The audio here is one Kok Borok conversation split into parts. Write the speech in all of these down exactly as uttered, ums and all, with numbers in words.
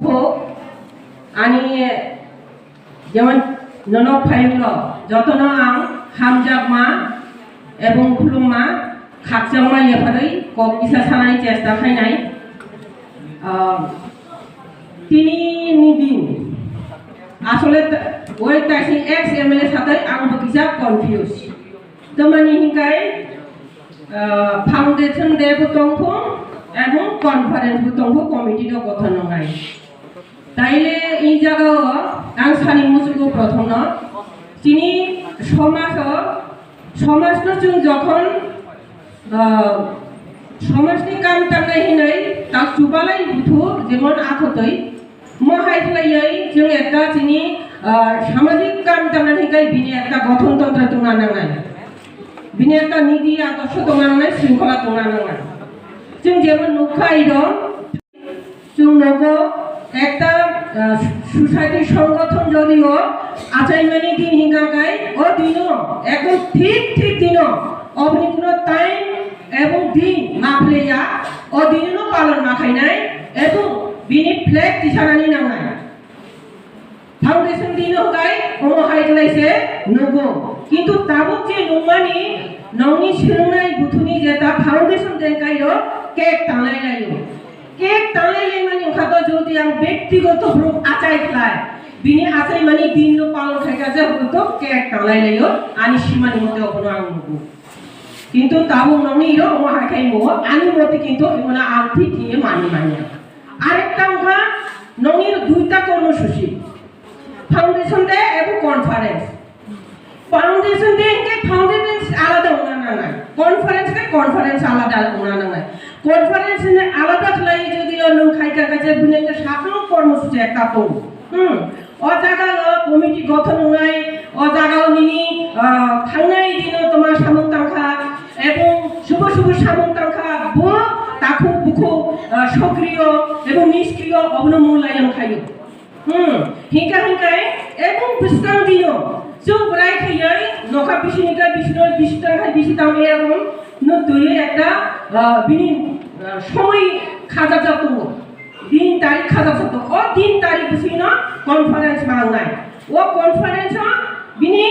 Hok, ani jemon nono phayungno jotono ang hamjakma ebong khulumma khakchangma yapharwi kok kisa sanani chesta khainai. Ah, tini ni din asole ta-, oi taisi ex M L A satai ang bo kisa confuse. Tamani hinkai, ah, foundation day bo tongkho, ebong conference bo tongkho, committee no gothon nongnai. Taile i jagao ang sani musugo prothomno, chini somajo, somajno chwng jokhon, ah, somajni kam tangnai hinwi tak chubalai buthu, jemon akhotwi, Mo hai khlaiwi chwng ekta chini, ah, samajik kam tangna hinkai bini ekta gothon tantra tongna nangnai. Bini ekta niti adorsho tongna nangnai, shringkhola tongna nangnai. Chwng jemon nukha ido, chwng nogo ekta, ah, society songgothon jodio achaimani din hinka kai, o dino, ekdom thik thik dino, oboni kuno time ebong din ma phleya, o dinino palon ma khainai, ebong bini flag tisanani nangnai. Foundation din hwnkhe omo hai khlai se nugo. Kintu tabuk je nukmani nokni swrwngnai buthuni je ta foundation day kairo cake tanglai laio. Cake tanglai laimani wngkha to jodi ang bektigoto bwrwk achai khlai. Bini achaimani dinno palon khaikha je hwnkhe to cake tanglai laio. Ani simani mote obono ang nugo. Kintu tabuk nokni iro omo hai khai mo ani mote kintu imono ang thik khe mani manya. Arekta wngkha nokni iro duita kormosuchi. Foundation day ebo conference. Foundation day hwnkhe foundation alada wngna nangnai. Conference khe conference alada wngna nangnai. Conference ni alada khlai jodi o nwng khai kha kha je bini ekta sapung kormosuchi ekta tongo. Hmm. O jaga o committee gothon wngnai, o jaga o nini, ah, thangnai dino toma samung tangkha, ebong subo subo samung tangkha, bo takhuk bukhuk, ah, sokriyo ebong niskriyo obono mullayam khaio. Hmm, hingka hingkai, ebong bwskang dino, chwng bwrai khaiwi, nokha bisini khe bisino, bisi tang khai bisi tang erokom no twiwi ekta, ah, bini, ah, somoi khajak jak tongo. Din tarik khajak jak tongo. O din tarik bisino conference mangnai. O conference o bini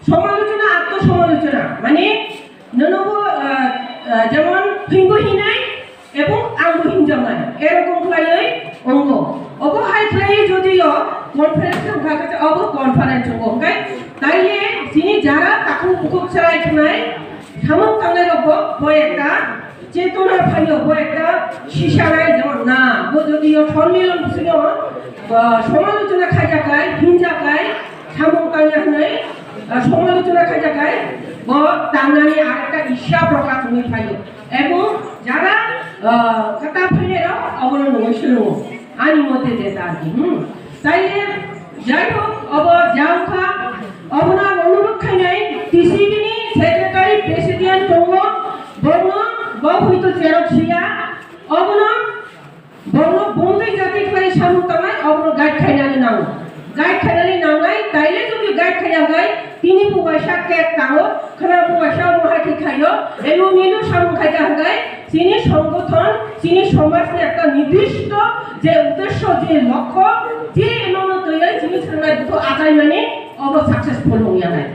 somalochona, atmo somalochona, mane nono bo, ah, ah, jemon hinbo hinai, Ebong ang bo hinjaknai, erokom khlaiwi wngo. Obo hai khlaiwi jodi o conference wngkha khe obo conference wngo, hwnkhe taile chini jara takhuk bukhuk chwrai khnai samung tangnai rok bo, bo ekta chetona phaio, bo ekta sisanai jemon na, bo jodi o sonmilon bisingo, ah, somalochona khaijak lai, hinjak lai, samung tangya hwnwi, ah, somalochona khaijak lai, bo tangnani arekta isya prokash wngwi phaio. Ebong jara, ah, kata phainai rok obono nungwi swrwngo. Ani mote je ta ar ki, hmm. Taile jai hok obo ja wngkha, obono ang onurod khainai T C B ni secretary president tongo, bono bo hoito cherok siya, obono Borno bondai jati khlai samung tangnai, obono guide khainani nango. Guide khainani nangnai, taile jodi guide khaiya hwnkhe, tini bo waisa cake tango, khwna bo waisa omo hai khe khaio, elo milo samung khaikha hwnkhe, chini songgothon, chini somajni ekta nirdishto je uddesho, je lokho, je emono twiwi chini swrwngnai buthu achaimani, obo successful wngya nai.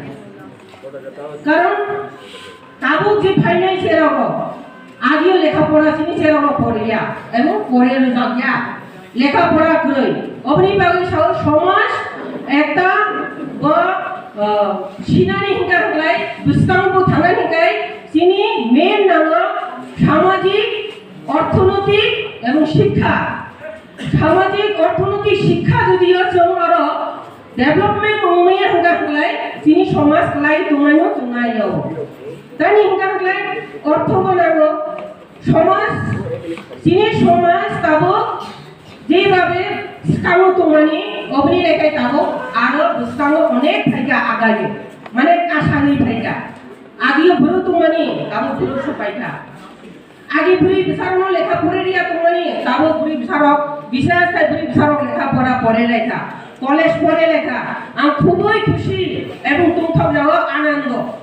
Karon tabuk je phainai cherogo, agio lekha pora chini cherogo poriya, ebong pore rwjakya, lekha pora kwrwi. Oboni bagwi sao somaj ekta bo, ah, sinani hwnkha hwnkhlai, bwskango bo thangnani hwnkhe chini main nango samajik, orthonoitik ebong shikkha. Samajik, orthonoitik, shikkha jodi o chwng oro development wngmaya hwnkha hwnkhlai chini somaj kwlai tongnaino tongnaio. Tani hwnkha hwnkhlai ortho bo nango. Somaj, chini somaj tabuk jebhabe swkango tongmani oboni lekhai tabuk aro bwskango onek phaikha agai. Mane kasani phaikha. Agio bwrwi tongmani tabuk bwrwi se phaikha. Agi bwrwi bwsarokno lekha pore riya tongmani, tabuk bwrwi bwsarok, bisas khai bwrwi bwsarok lekha pora pore lekha, college pore lekha. Ang khubui khusi ebong tongthok jago anando.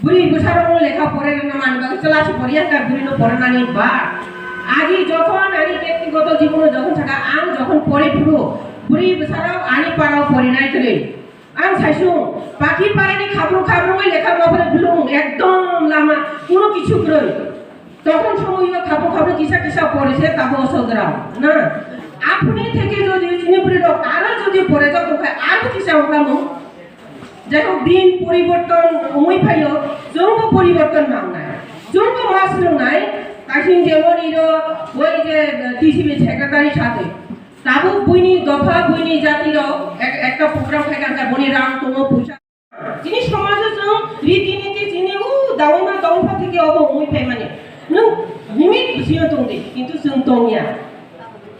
Bwrwi bwsarokno lekha pore rwna mani bagwi class poriya kha bwrwino porinani ba. Agi jokhon ani bektigoto jibono jokhon thaka, ang jokhon pore phuru, bwrwi bwsarok ani parao porinai kwrwi. Ang saisung, pakhi parani khabrung khabrungwi lekha ma phore bwlung ekdom lama, kuno kichu kwrwi. Tokhon somoio khabrung khabrung kisa kisa pore se tabo osogram, na? Aphuni theke jodi chini bwrwirok aro jodi pore jok tongkha, aro kisa wngkha mung. Jaihok, din poriborton wngwi phaio, chwngbo poriborton nangnai. Chwngbo ma swrwngnai, kaising jemon iro oi je T C B secretary satwi. Tabuk buini dopha, buini jatirok ek-, ekta program khai kha, boni rang tongo, puisa. Chini somajo chwng riti niti chini u daui ma tongpha theke obo wngwi phaimani. Nwng limit bisio tongdi, kintu chwng tongya.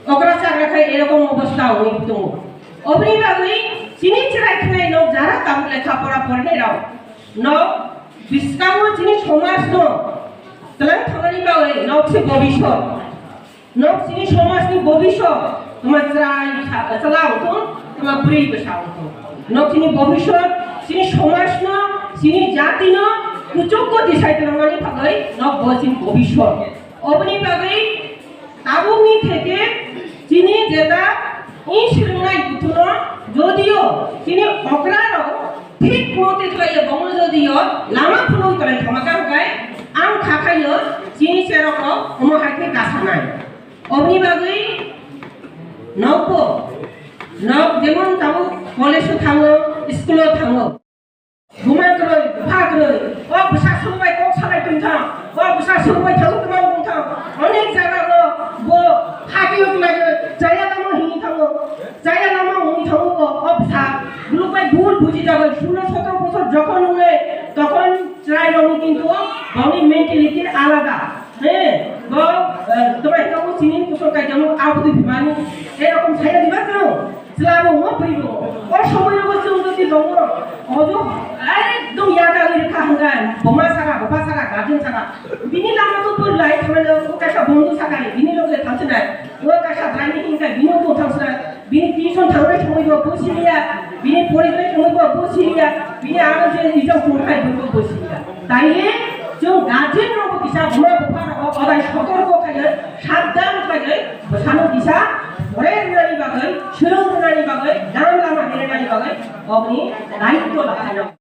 Okra chagra khai erokom obostha wngwi tongo. Oboni bagwi chini chwrai khwnai nok jara tabuk lekha pora porinairok. Nok bwskango chini somajno twlang thangnani bagwi nok se bobiswt. Nok chini somajni bobiswt, toma chwrai sa-, chwla wngthung, toma bwrwi bwsa wngthung. Nok chini bobiswt, chini somajno, chini jatino kuchukgo tisai tongmani bagwi nok bo chini bobiswt. Oboni bagwi tabukni theke chini jeta i swrwngnai buthuno jodio chini okrarok thik mote khlaiya bongno jodio lama phunuk trai thoma kha hwnkhe ang kha khaio chini cherokno omo hai khe kasanai. Oboni bagwi nokbo, nok jemon tabuk college-o thango, school-o thango. Buma kwrwi, bupha kwrwi, o bwsa songbai kok salai tongthang, o bwsa songbai thango kwmang tongthang. Onek jaga-o bo hati-o twlaiwi chaya lama hini thango, chaya lama hini thango bo, o bwsa. Buluk bai bul buji jagoi, sullo sotoro bosor jokhon wngnai, tokhon chwrairokni kintu boni mentality alada. He, bo, eh, toma hino bo chini kusung kai jamo abudi bimani. Erokom saya diba kau? Selabo mo pribo. O somoy rogo chung jodi dongo. Ojo, ekdom yaga iri kha hangga. Boma saka, bapa saka, guardian saka. Bini lama to pur lai, thamane o kaisa bondhu saka, bini loge thamsinai. O kaisa drani hingkai, bini obo thamsinai. Bini tuition thangnai somoi bo buji liya, bini porinai somoi bo buji liya, bini aro je ijok tongthai bo buji liya. Taile chwng guardian rok bo kisa buma bupha rok odai sotorko khlaiwi, sabdan khlaiwi, bwsano kisa pore rwnani bagwi, swrwng rwnani bagwi, dam lama hinani bagwi, oboni daitto lakhai.